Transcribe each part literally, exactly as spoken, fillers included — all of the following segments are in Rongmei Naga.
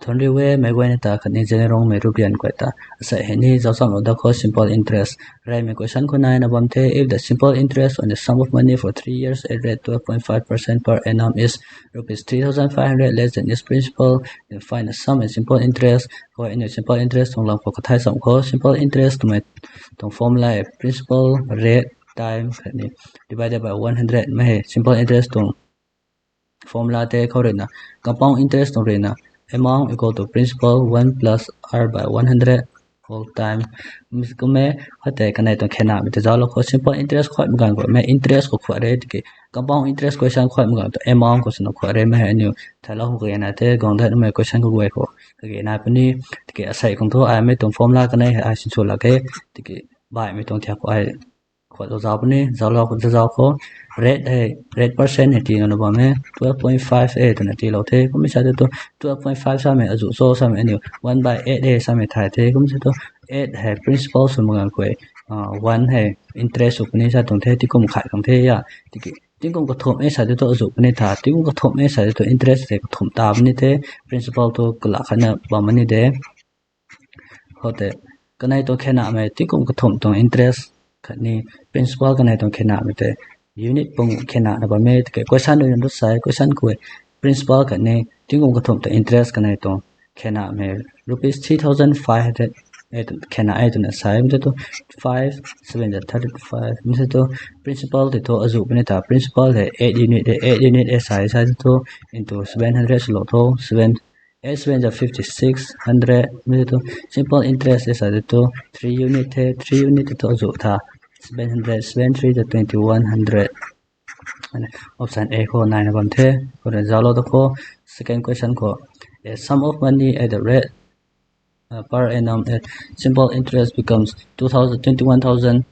Thonri we, meic guayna ta khatni Jenirongmei Rubian guay ta. Asei hei ni zauc chamlou dat khou simple interest. Reymei question khou naina bam the, if the simple interest on the sum of money for three years at rate twelve point five percent per annum is rupees three thousand five hundred less than its principal, then find the sum and simple interest. Khou aniu simple interest tuang lam khou kathay cham khou, simple interest twmei tuang formula hei principal, rate, time khatni divided by one hundred mei hei simple interest tuang formula tei khou ruina, compound interest tuang ruina, amount equal to principal one plus r by one hundred whole time. Kum e, khoutei kanei tuang khenamei ta zauclou khou, simple interest khuay maganv khou mei interest khou khuay re tiki, compound interest question khuay maganv tu amount khou swna khuay re mei hei aniu thaylou khou kagena the, guang dat mei question khou guay khou kagena puni, tiki asei khang thu ai mei tuang formula kanei hei ai sinsw lak e, tiki baihmei tuang thiak khou ai khuay zauc puni, zauclou khou, zauc khou, rate hei, rate percent hei tiilou na bam e, twelve point five e twna tiilou the, kummei sa tei tu, twelve point five samei azuh cho samei aniu one by eight e samei thay the, kum sa tu, eight hei principal sw maganv khou, one hei interest sw puni sa tuang the, tingkum khat khang the a, tiki, tingkum kathumh e sa tei tu azuh puni tha, tingkum kathumh e sa tei tu interest tei kathumh ta puni the, principal tu kala khatna bam puni de. Khoutei, kanei tuang khenamei tingkum kathumh tuang interest khatni principal kanei tuang khenamei tei unit panguh khenana bam e, tiki question rui ndu sai, question khou principal khatni tingkum kathumh tuang interest kanei tuang khenamei rupees three thousand five hundred e, khena e twna sai, mei tu five seven thirty-five, mei tu principal tei thu azuh puni tha, principal hei eight unit e, eight unit e sai, sai tu into seven hundred swlou tho, seven, eight seven fifty-six, hundred, mei tu simple interest e sa tei tu three unit the, three unit tei thu azuh tha, seven hundred, seven three twenty-one hundred. Option A khou naina bam the, khou rui zauclou dat khou, second question khou, a sum of money at the rate, uh, per annum at simple interest becomes two thousand, twenty-one thousand,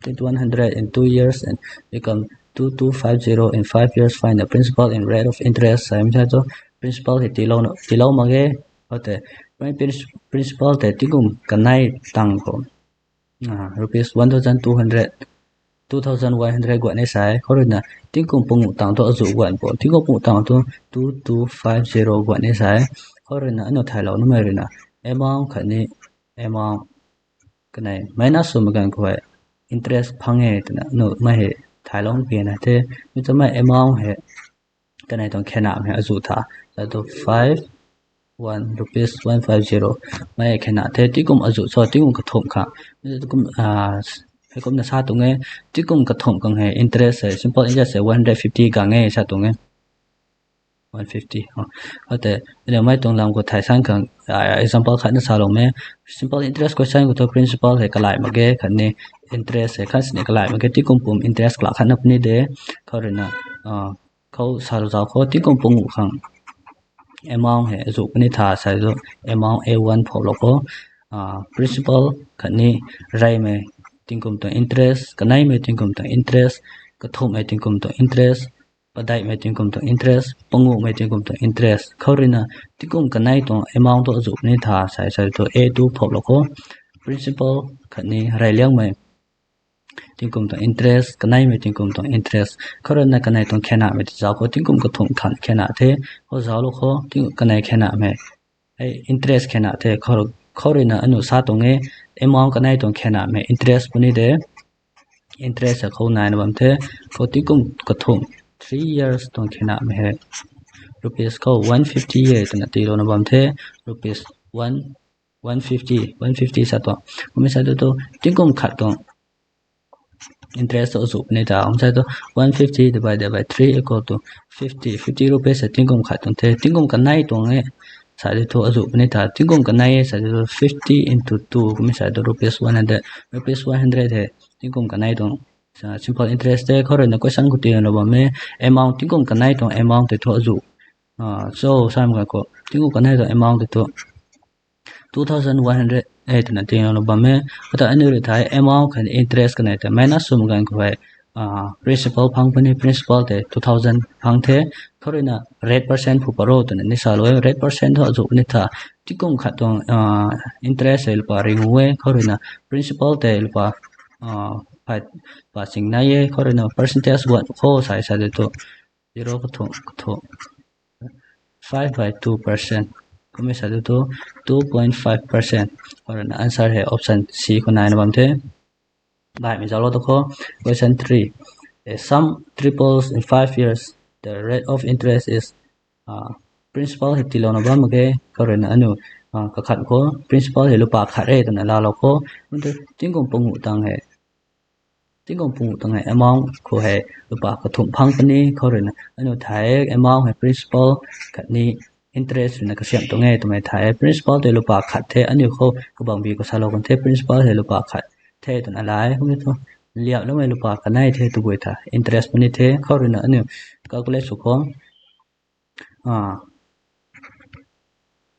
twenty-one hundred in two years and become two two five zero in five years. Find the principal and rate of interest. Sa mei sa tu principal hei tiilou, tiilou mak ge, khoutei, principal tei tingkum kanei tang khou, rupees one thousand two hundred, two thousand one hundred guan e sai, khou ruina tingkum panguh tang thu azuh guan pw, tingkum panguh tang thu two two five zero guan e sai, khou ruina aniu thaylou numei ruina, amount khatni, amount kanei minus sw maganv khou hei interest phang e twna aniu mei hei thaylou kena the, mei tu mei amount hei kanei tuang khenamei azuh tha, sa tu five one rupees one five zero, mei khena the, tingkum azuh cho, tingkum kathumh khang, heikumna sa tuang e, tingkum kathumh khang hei interest hei, simple interest hei one hundred fifty gang e sa tuang e, one fifty. Khoutei aniu mei tuang lam khou thay san khang, example khatna saloumei, simple interest question khou thu principal hei kalai mak ge khatni interest hei khat sini kalai mak ge, tingkum pum interest kala khatna puni de, khou ruina, khou sa zauc khou tingkum panguh khang amount hei azuh puni tha sa tu amount A one phouhlou khou, principal khatni reymei tingkum tuang interest, kaneimei tingkum tuang interest, kathumhmei tingkum tuang interest, padeihmei tingkum tuang interest, panguhmei tingkum tuang interest, khou ruina tingkum kanei tuang amount tu azuh puni tha sa, sa tu A two phouhlou khou, principal khatni reyliangmei tingkum tuang interest, kaneimei tingkum tuang interest, khou ruina kanei tuang khenamei ta zauc khou, tingkum kathumh khang khena the, khou zauclou khou, kanei khenamei hei interest khena the, khou ruina aniu sa tuang e, amount kanei tuang khenamei interest puni de, interest khou naina bam the, khou tingkum kathumh, three years tuang khenamei hei rupees khou one fifty e twna tiilouna bam the, rupees one, one fifty, one fifty sa tuang, kummei sa tu tu tingkum khat tuang interest tu azuh puni ta, kum sa tu one fifty divided by three equal to fifty, fifty rupees hei tingkum khat tuang the, tingkum kanei tuang e sa tei thu azuh puni ta, tingkum kanei e sa tei thu fifty into two, kummei sa tu rupees one hundred, rupees one hundred hei tingkum kanei tuang simple interest the, khou ruina question khou tiilou bam e, amount tingkum kanei tuang amount tei thu azuh, so samei ganv khou tingkum kanei tuang amount tei thu two thousand one hundred e twna tiilou bam e. Khoutei aniu rui thei amount khatni interest kanei tei minus swmei ganv khou hei, principal phang puni, principal tei two thousand phang the, khou ruina rate percent phu pat ro twna ni salou e, rate percent thu azuh puni tha, tingkum khat tuang interest hei lupa ringu e, khou ruina principal tei lupa phay pa ching nai e, khou ruina percentage guan khou sa, sa tei thu zero kathumh, kathumh, five by two percent. Kummei sa tu tu two point five percent. Khou ruina answer hei option C khou naina bam the. Baihmei zauclou tu khou. Question three. A sum triples in five years. The rate of interest is, uh, principal hei tiilouna bam mak ge. Khou ruina aniu, uh, kakhat khou principal hei lupa khat re twna laalou khou. Kum tu tingkum panguh tang hei tingkum panguh tang hei amount khou hei lupa kathumh phang puni. Khou ruina aniu thei amount hei principal khatni interest ruina kasiamh tuang e twmei thei. Principal tei lupa khat the, aniu khou kabangbi khou salou kan the, principal hei lupa khat the twna lai. Kum tu liaploumei lupa kanei the, tabui tha interest puni the. Khou ruina aniu calculate sw khou. Ah,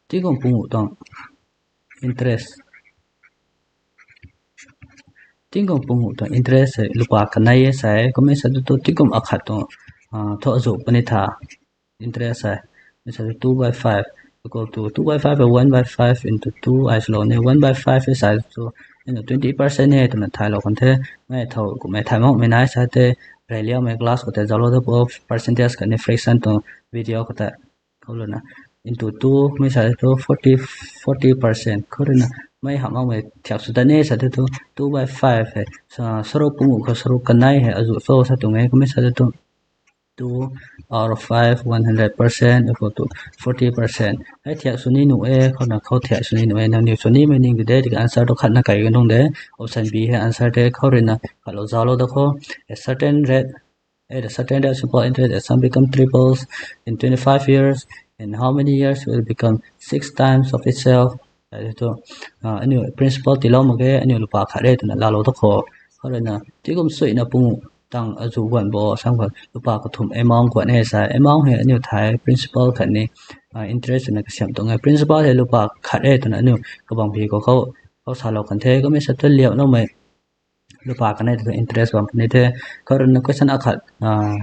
tingkum panguh tuang interest. Tingkum panguh tuang interest hei lupa kanei e sa e. Kummei sa tu tu tingkum akhat tuang, ah, thu azuh puni tha. Interest hei, mi sa tu two by five equal to two by five hei one by five into two ai swlou ni, one by five hei sa tu aniu twenty percent e twna thaylou kan the. Mei thow kummei thay makmei nai sa tei, reyliangmei class khou tei zauclou tu khou percentage khatni fraction tuang video khou tei. Khou ruina into two, mi sa tu forty, forty percent. Khou ruina mei hamh makmei thiak sw ta ni sa tu tu two by five hei, sa, saruk panguh khou saruk kanei hei azuh cho sa tuang e. Kummei sa tu two out of five, one hundred percent equal to forty percent. Hei thiak sw ni nuh e, khou na khou thiak sw ni nuh e, nangniw sw nimei ning de, tiki answer tu khatna kai kan tuang de. Option B hei answer the. Khou ruina khatlou zauclou tu khou. A certain rate, at a certain rate, simple interest, a sum become triples in twenty-five years, in how many years will become six times of itself? Sa tu, ah, aniu principal tiilou mak ge, aniu lupa khat re twna laalou tu khou. Khou ruina tingkum suina panguh tang azuh guan bo sam khou lupa kathumh amount guan e sa. Amount hei aniu thei principal khatni, ah, interest ruina kasiamh tuang e. Principal hei lupa khat re twna aniu kabangbi khou khou, khou salou kan the. Kummei sa tu liaploumei lupa kanei tu interest bam puni the. Khou ruina question akhat, ah,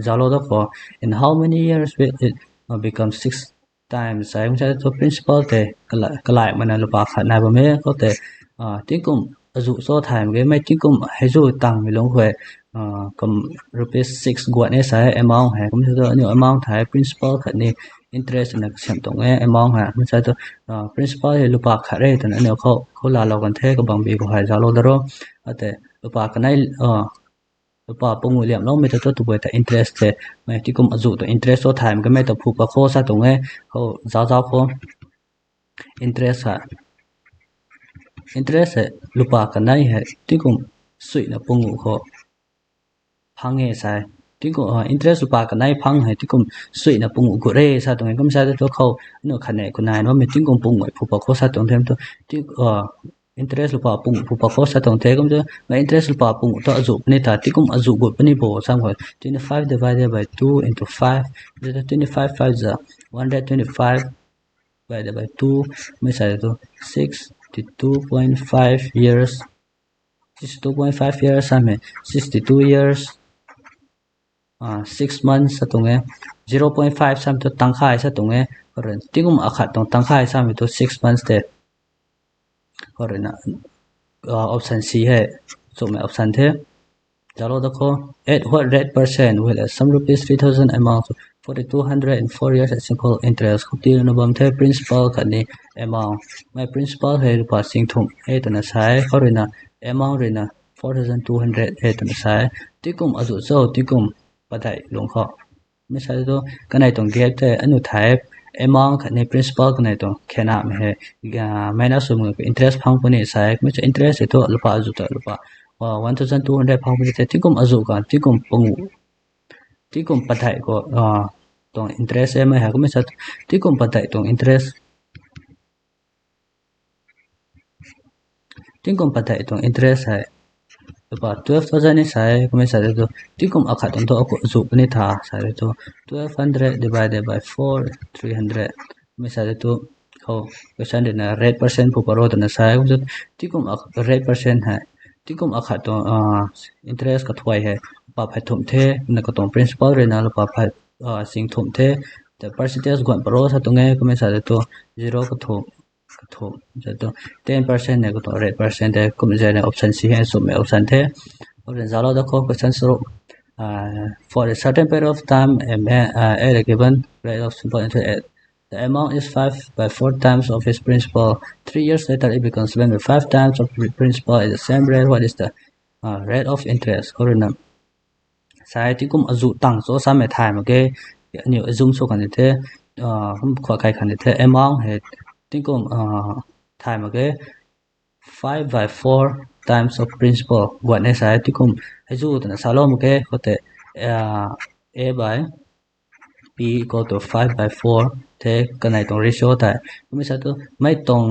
zauclou tu khou. In how many years will it, uh, become six times? Sa e, mi sa tu principal tei kala-, kalaimana lupa khat nai bam e, khou tei, ah, tingkum azuh cho thay mak ge, mei tingkum hei zu tangmei lungc khou, ah, kum rupees six guan e sa e amount hei. Kum sa tu aniu amount thei principal khatni interest ruina kasiamh tuang e amount hei. Mi sa tu, ah, principal hei lupa khat re twna aniu khou, khou laalou kan the, kabangbi khou hei zauclou da ro. Atei lupa kanei, ah, lupa panguh liamloumei tu tu tabui ta interest the. Mei tingkum azuh tu interest cho thay mak ge, mei ta phu pa khou sa tuang e. Khou zauc zauc khou. Interest hei, interest hei lupa kanei hei tingkum suina panguh khou phang e sa e. Tingkum, ah, interest lupa kanei phang hei tingkum suina panguh gut re sa tuang e. Kum sa tu khou aniu khatni khou nai bammei tingkum panguh phu pa khou sa tuang the tu, ti, ah, interest lupa panguh phu pa khou sa tuang the. Kum tu mei interest lupa panguh tu azuh puni tha, tingkum azuh gut puni bo sam khou twenty-five divided by two into five, twenty-five five za one hundred twenty-five divided by two, mi sa tu sixty-two point five years. Sixty-two point five years samei, sixty-two years, ah, six months sa tuang e. Zero point five sam tu tangkhay sa tuang e. Khou ruina tingkum akhat tuang tangkhay samei tu six months the. Khou ruina, ah, option C hei chumhmei option the. Zauclou da khou. At what rate percent will a sum rupees three thousand amount to forty-two hundred in four years at simple interest? Khou tiilouna bam the principal khatni amount. Mei principal hei lupa singthumh e twna sa e. Khou ruina amount ruina four thousand two hundred e twna sa e. Tingkum azuh cho, tingkum padeih lungc khou. Mi sa tu kanei tuang gap tei aniu thei amount khatni principal kanei tuang khenamei hei, ah, minus swmei interest phang puni sa e. Mi sa interest hei tu lupa azuh ta lupa, ah, one thousand two hundred phang puni the, tingkum azuh khang tingkum panguh, tingkum padeih khou, ah, tuang interest e mei hei. Kum mi sa tu tingkum padeih tuang interest, tingkum padeih tuang interest hei lupa twelve thousand ni sa e. Kum mi sa tu tingkum akhat tuang thu azuh puni tha sa tu twelve hundred divided by four, three hundred. Kum mi sa tu khou question ruina rate percent phu pa ro twna sa e. Kum tu tingkum ak-, rate percent hei tingkum akhat tuang, ah, interest kathuay hei lupa phey thumh the, na katuang principal ruina lupa phey, ah, singthumh the. Tei percentage guan pa ro sa tuang e. Kum mi sa tu zero kathumh, kathumh, sa tu ten percent ne kathumh, rate percent tei kum zay ne option C hei chumhmei option the. Option zauclou da khou question saruk, ah, for a certain period of time, a ma-, ah, at a given rate of simple interest at The amount is five by four times of his principal. Three years later, it becomes seven by five times of pri- principal at the same rate. What is the uh, rate of interest? Khou ruina sai tingkum azu tang cho samei thay mak ge. Aniu assume sw khan the, uh, hum khwa kai khan the amount hei tingkum uh, thay mak ge. Five by four times of principal guan e sai tingkum hei zu twna salou mak ge khoutei uh, a by p equal to five by four the kanei tuang ratio tei. Kumna sa tu mei tuang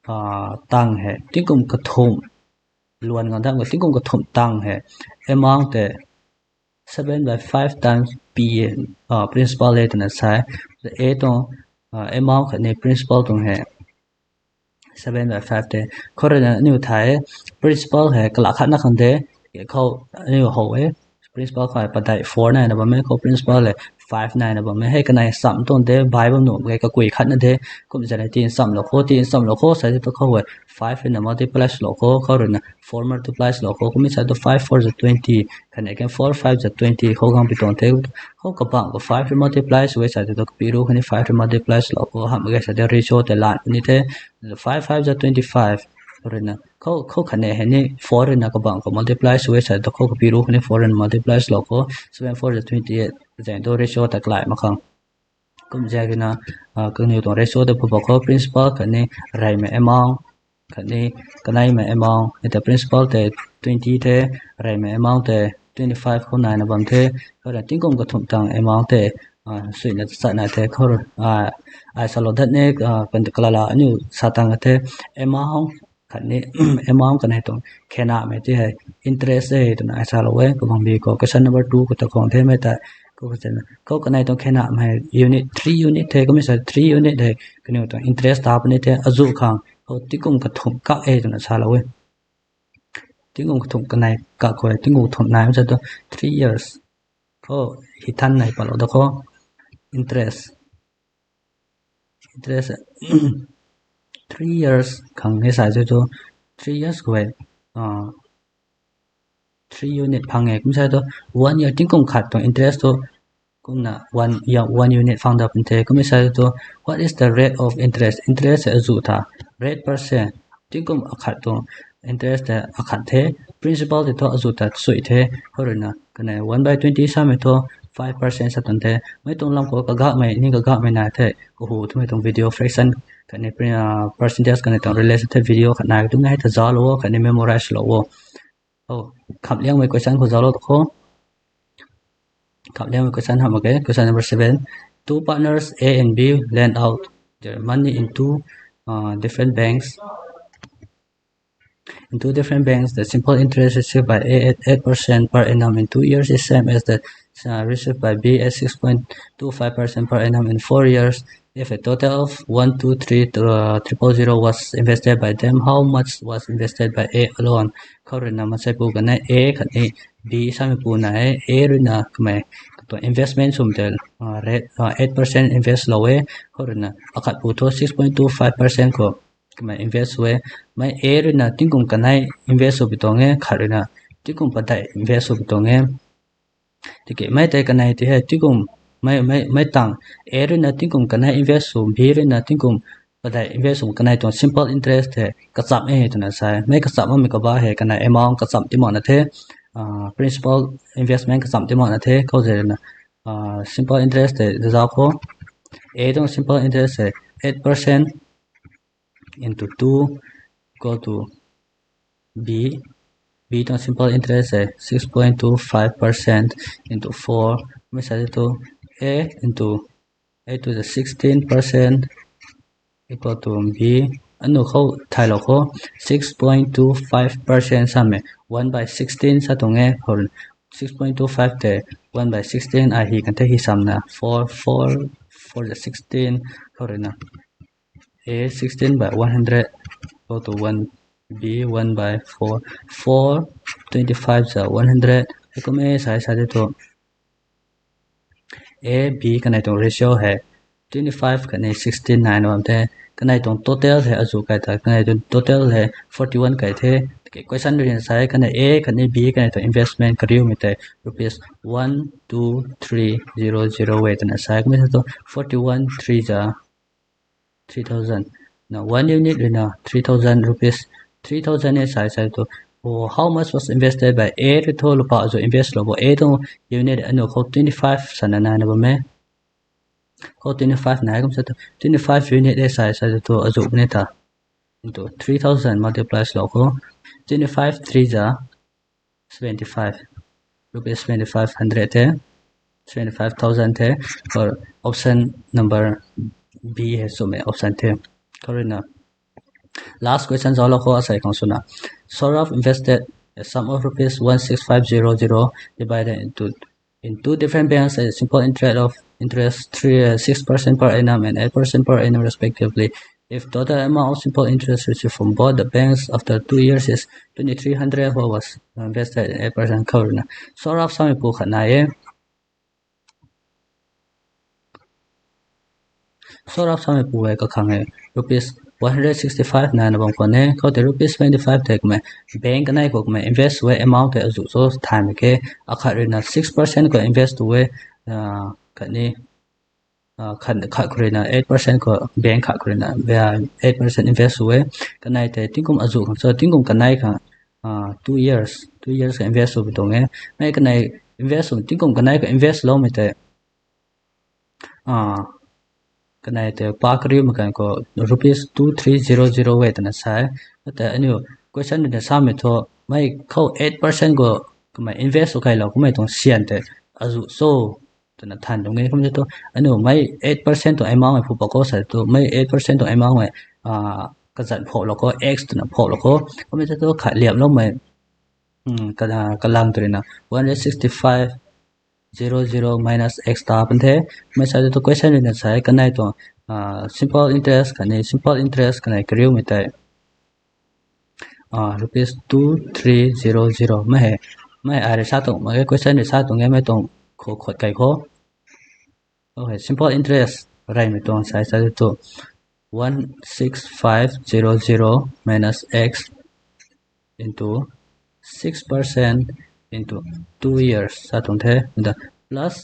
uh, tang hei tingkum kathumh luan ngang dam ka tingkum kathumh tang hei amount tei seven by five times p uh, principal e twna sai. A tuang uh, amount khatni principal tuang hei seven by five te. Khou ruina aniu thay principal hei kala khatna khang de khou aniu how e. Principal khou padeih four naina bam e, khou principal hei five naina bam e. Hei kanei cham tuang de bai bam nuh mak ge, kakui khatna de. Kum zana ti nchamlou khou, ti nchamlou khou sai tu khou hei five ruina multiply swlou khou, khou ruina four multiply swlou khou. Kumna sa tu five four za twenty, khatni kan four five za twenty khou gang pi tuang the. Khou kabang khou five rui multiply sw e sai tu kapi ru khatni five rui multiply swlou khou hamh mak ge sai tu ratio tei lan puni the. Five five za twenty five ruina khou khou khatni hei ni four ruina kabang khou multiply sw e sai tu khou kapi ru khatni four ruina multiply swlou khou seven four za twenty eight zang tu ratio ta kalai mak khang. Kumna zana kaniw tuang ratio tei phu bak khou principal khatni reymei amount khatni kaneimei amount e ta principal tei twenty the, reymei amount tei twenty five khou naina bam the. Khou ruina tingkum kathumh tang amount tei suina chatna the khou ai salou dat ni kalala aniu sa tang the amount khatni amount kanei tuang khenamei ti hei interest e twna ai salou e. Kabang bi khou question number two khou ta khwang themei tei khou kanei tuang khenamei unit three unit the. Kumna sa three unit hei kaniw tuang interest ta puni the azu khang khou tingkum kathumh kak e twna salou e. Tingkum kathumh kanei kak khou tingkum kathumh naimei sa tu three years khou hi than nai palou da khou interest interest three years khang e sai tu three years khou e three unit phang e. Kumna sa tu one year tingkum khat tuang interest tu kumna one unit phang da pun the. Kumna sa tu what is the rate of interest? Interest hei azu ta rate percent tingkum akhat tuang interest hei akhat the, principal tei thu azu ta sui the. Khou ruina kanei one by twenty samei thu five percent sa tuang the. Mei tuang lam khou kagakmei ni kagakmei nai the, kahu twmei tuang video fraction khatni percentage kanei tuang relation the video khat nai ka tu nai ta zalou o khatni memorize lou o. Khamhliangmei question khou zalou tu khou khamhliangmei question hamh mak ge. Question number seven. Two partners A and B lend out their money in two different banks. In two different banks, the simple interest received by A at eight percent per annum in two years is same as the received by B at six point two five percent per annum in four years. If a total of one two three triple zero was invested by them, how much was invested by A alone? Khou ruina maseipu kanei A khatni B sameipu nai e. A ruina kamei tuang investment sum tei eight percent invest lou e. Khou ruina akhatpu thu six point two five percent khou kamei invest sw e. Mei A ruina tingkum kanei invest sw pi tuang e, khat ruina tingkum padeih invest sw pi tuang e. Tiki mei tei kanei ti hei tingkum mei tang A ruina tingkum kanei invest sw, B ruina tingkum padeih invest sw kanei tuang simple interest hei kacham e twna sa e. Mei kacham makmei kaba hei kanei amount kacham ti makna the, principal investment kacham ti makna the. Khou zana simple interest tei zau khou A tuang simple interest hei eight percent into two equal to B. B tuang simple interest hei six point two five percent into four. Mei sa tu A into A to the sixteen percent equal to B. Anu khou thaylou khou six point two five percent samei one by sixteen sa tuang e. Khou six point two five tei one by sixteen a hi kan the hi samna four, four, four the sixteen. Khou ruina A sixteen by one hundred equal to one B one by four, four twenty five za one hundred. Hei kum e sai sa de tu A B kanei tuang ratio hei twenty five khatni sixteen naina bam the. Kanei tuang total hei azu kai ta kanei tuang total hei forty one kai the. Tiki question ruina sa e kanei A khatni B kanei tuang investment kariumei tei rupees one two three zero zero e twna sa e. Kumna sa tu forty one three za three thousand. Na one unit ruina three thousand rupees, three thousand e sai sai tu. Oh, how much was invested by A rui thu lupa azu invest lou bo? A tuang unit anu khou twenty five sana naina bam e. Khou twenty five nai kum sa tu twenty five unit e sai sai tu azu bam e ta. Into three thousand multiplies lou khou twenty five three za seventy five, rupees seventy five hundred the, seventy five thousand the, or option number B hei swmei option the. Khou ruina last question zauclou khou asei khang swna, Saurabh invested a sum of rupees one six five zero zero divided into in two different banks at a simple interest of interest three uh, six percent per annum and eight percent per annum respectively. If total amount of simple interest received from both the banks after two years is twenty three hundred, what was invested in eight percent? Khou ruina Saurabh samei pu khat nai e. Saurabh samei pu e kakhang e rupees one hundred sixty five naina bam khwan e. Khou tei rupees twenty five tei kummei bank kanei khou kummei invest e amount tei azu cho thaymei khe. Akhat ruina six percent khou invest e, khatni khat khou ruina eight percent khou bank khat khou ruina eight percent invest e. Kanei tei tingkum azu khang cho tingkum kanei khang two years, two years ka invest sw pi tuang e. Mei kanei invest sw tingkum kanei ka invest loumei tei kanei tei pa kariumei kan khou rupees two three zero zero e twna sa e. Tei aniu question ruina samei thu mei khou eight percent khou kummei invest sw kailou kummei tuang syan tei azu cho twna than tuang e. Kum tei thu aniu mei eight percent tuang amount mei phu pa khou sa tu mei eight percent tuang amount mei kazat phoulou khou x twna phoulou khou kum tei thu khat liamloumei kalam tu ruina one hundred sixty five zero zero minus x ta pan the. Mei sa tu question ruina sa e kanei tuang simple interest khatni simple interest kanei kariumei tei rupees two three zero zero mei hei, mei ai rui sa tuang mak ge, question rui sa tuang e, mei tuang khou khat kai khou simple interest reymei tuang sa sa tu one six five zero zero minus x into six percent into two years sa tuang the. Plus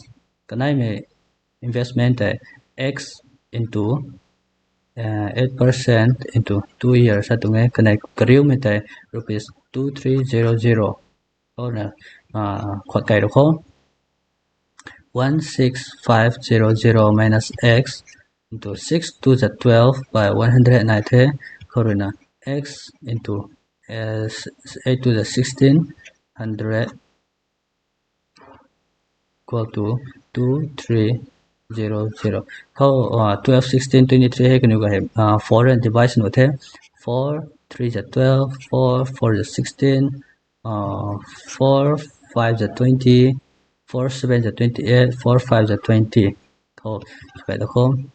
kaneimei investment tei x into eight percent into two years sa tuang e. Kanei kariumei tei rupees two three zero zero. Khou na khat kai rou khou one six five zero zero minus x into six two za twelve by one hundred nai the. Khou ruina x into eight two za sixteen hundred equal to two three zero zero. Khou twelve, sixteen, twenty three hei kaniw ka hei four and divide nu the. Four three za twelve, four four za sixteen, four five za twenty, four seven za twenty eight, four five za twenty. Khou kai da khou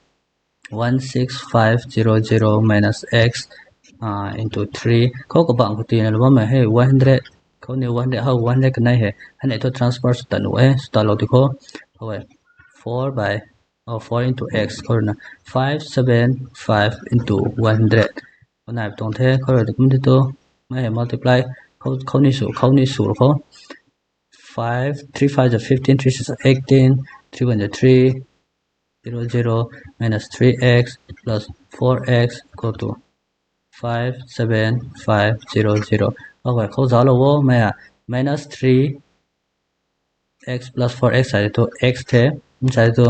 one six five zero zero minus x into three. Khou kabang khou tina lou bammei hei one hundred. Khou ni one hundred, how one hundred kanei hei hei ni thu transfer sw ta nu e, sw ta lou ti khou. Khou e four by four into x khou ruina five seven five into one hundred. Khou nai tuang the. Khou rui kum ti tu mei hei multiply khou ni sw, khou ni sw khou five three five za fifteen, three six za eighteen, three one za three, zero zero minus three x plus four x equal to five seven five zero zero. Okay, khou zauclou o, mei a minus three x plus four x sa tu x the, sa tu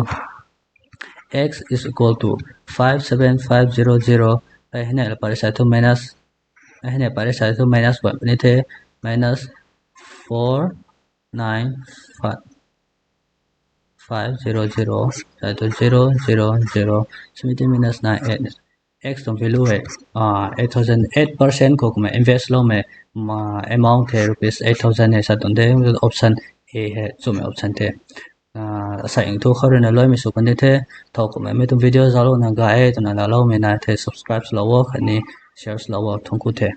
x is equal to five seven five zero zero. Ai hei ni la pari sa tu minus, ai hei ni pari sa tu minus one puni the, minus four nine five five zero zero, sa tu zero zero zero, seventeen minus nine eight. X tuang value hei eight thousand, eight percent khou kummei invest loumei amount hei rupees eight thousand hei sa tuang de. Option A hei chumei option the. Asei thu khou ruina luaimei sw kan di the. Thow kummei mei tuang video zauclouna gay e twna laaloumei nai the subscribe swlou o khatni share swlou o, thangc ku the.